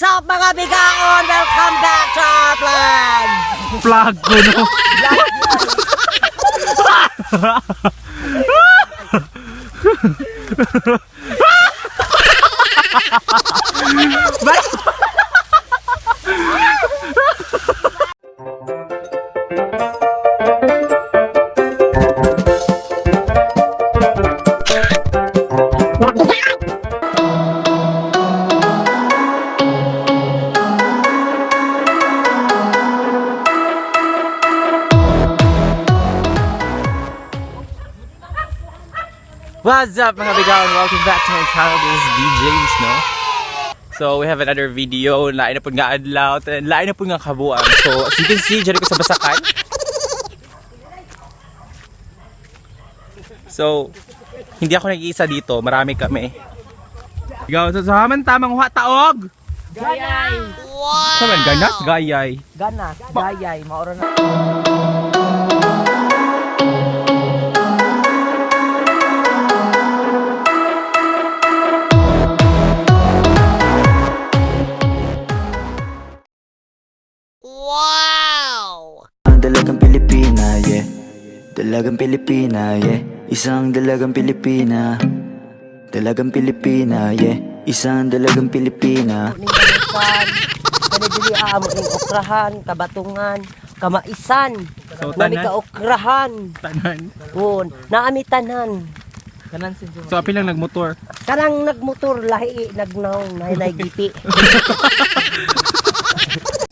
What's up, mga bigaon? Welcome back to our vlog! Plug ko, no? What's up, mga bigaon? Welcome back to my channel. This is D. James, no? So, we have another video. Lain na po nga adlaw. And lain na po nga kabuang. So, as you can see, dyan ko sa basakan. So, hindi ako nag-iisa dito. Marami kami. Ikaw, so, sa haman tamang huwa taog! Gayay! Sa man, ganas, gayay. Ganas, gayay, mauro na. Ang dalagang Pilipina, yeah. Dalagang Pilipina, yeah. Isang dalagang Pilipina. Dalagang Pilipina, yeah. Isang dalagang Pilipina. Ning ganusan, kani dili aamo ning okrahan, kabatungan, kamaisan. So, Nami tanan. ka okrahan. Tanan. Un, naami tanan. So, apil lang nagmotor. Kanang nagmotor lahi nagnaong nahinay gipi.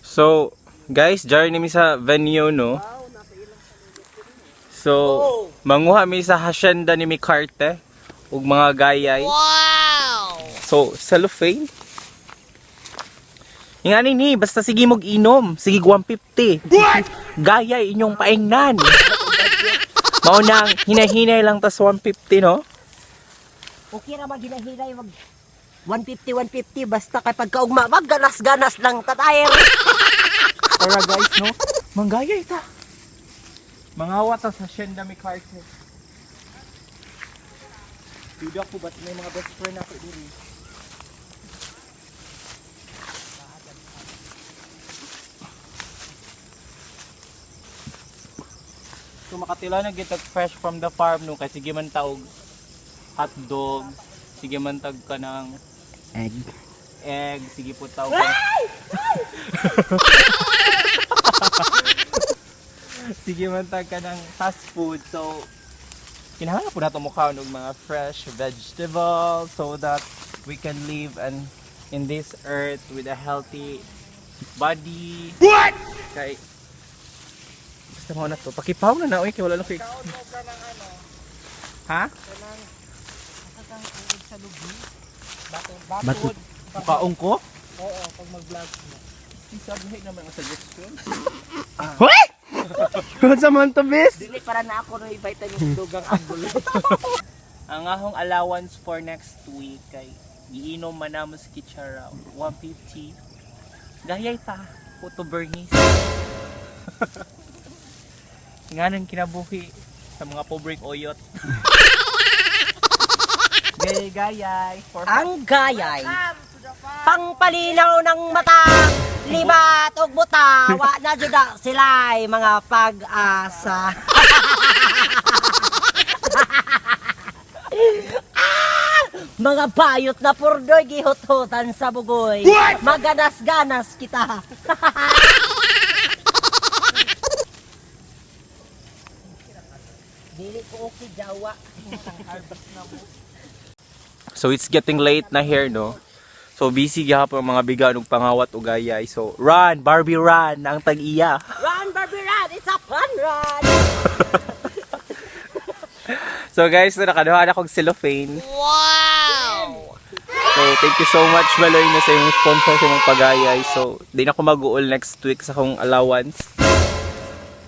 So, guys, journey mi sa venue, no? So, manguha mi sa hacienda ni Mikarte ug mga gayay. Wow! So, cellophane. Yung ano ni, basta sige mog inom, sige 150. What? Gayay inyong paingnan. Mao nang hinahinay lang tas 150, no? Okay ra maginahinay mag 150 150 basta kay pagkaugma magganas-ganas lang tatayer. Tara guys, no? Manggayay ta. Mangawa ta sa hacienda Mikarte. Duda ko ba't may mga best friend ako diri. So makatila na gitag fresh from the farm, no, kay sige man taog hotdog, sige man tag ka ng Egg. egg, sige po tawag ka. Sige man tag ka ng fast food. So, kinahanglan po nato mukha og mga fresh vegetables so that we can live and in this earth with a healthy body. What? Kay basta mo na to. Pakipaw na na oy kay wala na ko. Ha? Bato. Mukaong ko? Oo, pag mag-vlog mo. Sabihin naman ang suggestion. Hoy! Unsa man to, bis? Dili para na ako no ibaitan yung dugang angulo. Ang ahong allowance for next week kay giinom man namo sa Kitsara 150. Gayay ta puto Bernice. Nga nang kinabuhi sa mga pobreng oyot. Gayay gayay for Ang gayay. Pangpalinaw ng mata, libat ug buta, wa na jud na sila'y mga pag-asa. Ah! Mga bayot na purdoy gihututan sa bugoy. Maganas-ganas kita. Dili ko okay jawa. So it's getting late na here, no? So busy gihapon ang mga biga og pangawat og gayay. So run, Barbie run ang tag-iya. Run, Barbie, run! It's a fun run! So guys, nakaduha na akong cellophane. Wow! So thank you so much Maloy na sa imong sponsor sa imong pagayay. So di na ako mag-uol next week sa akong allowance.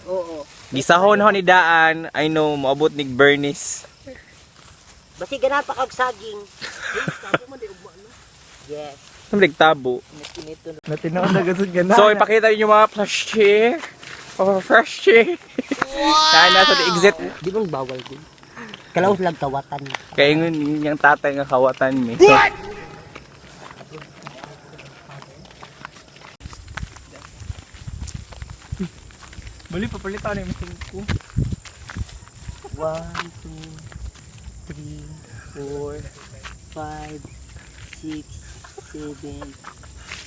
Oo. Gisahon ho ni Daan. I know moabot ni Bernice. Basi ganahan pa kag saging. Yes. Samlig tabo. Natinoon na gasud gana. So ipakita niyo mga plastic. Oh, fresh chick. Wow! Na nasa exit. Di bang bawal din? Kalaw lang kawatan. Kaya ngun yung tatay nga kawatan mi. So, Bali, papalitan yung 5. 1, 2, 3, 4, 5, 6, 7,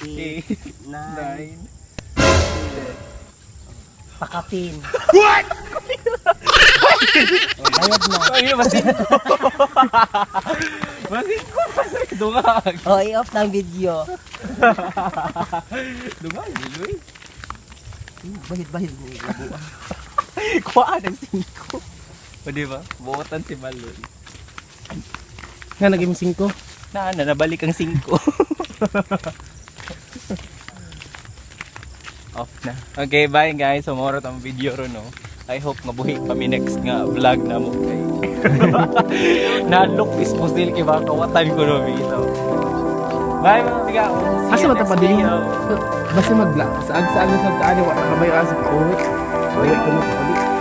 8, 8, 9, 9. Pakapin. What? Oh, bayad na. Ay, masingko. Masingko pa sa dungag. Oh, i-off ng video. Dungag, Liloy. Bahid-bahid mo. Kuhaan ang singko. O di ba? Buotan si Maloy. Nga naging 5. Na, nabalik ang singko. Off na. Okay, bye guys. Sumorot ang video ro, no. I hope mabuhi kami next nga vlog na mo kay. Na look is pusil kay baka kawatan ko no bitaw. Bye mga biga. See Asa you man ta next pa dili? video. Basta magla. Saag saag na sa taan wa na kabayo asa pauwi. Uwi ko mo pauwi.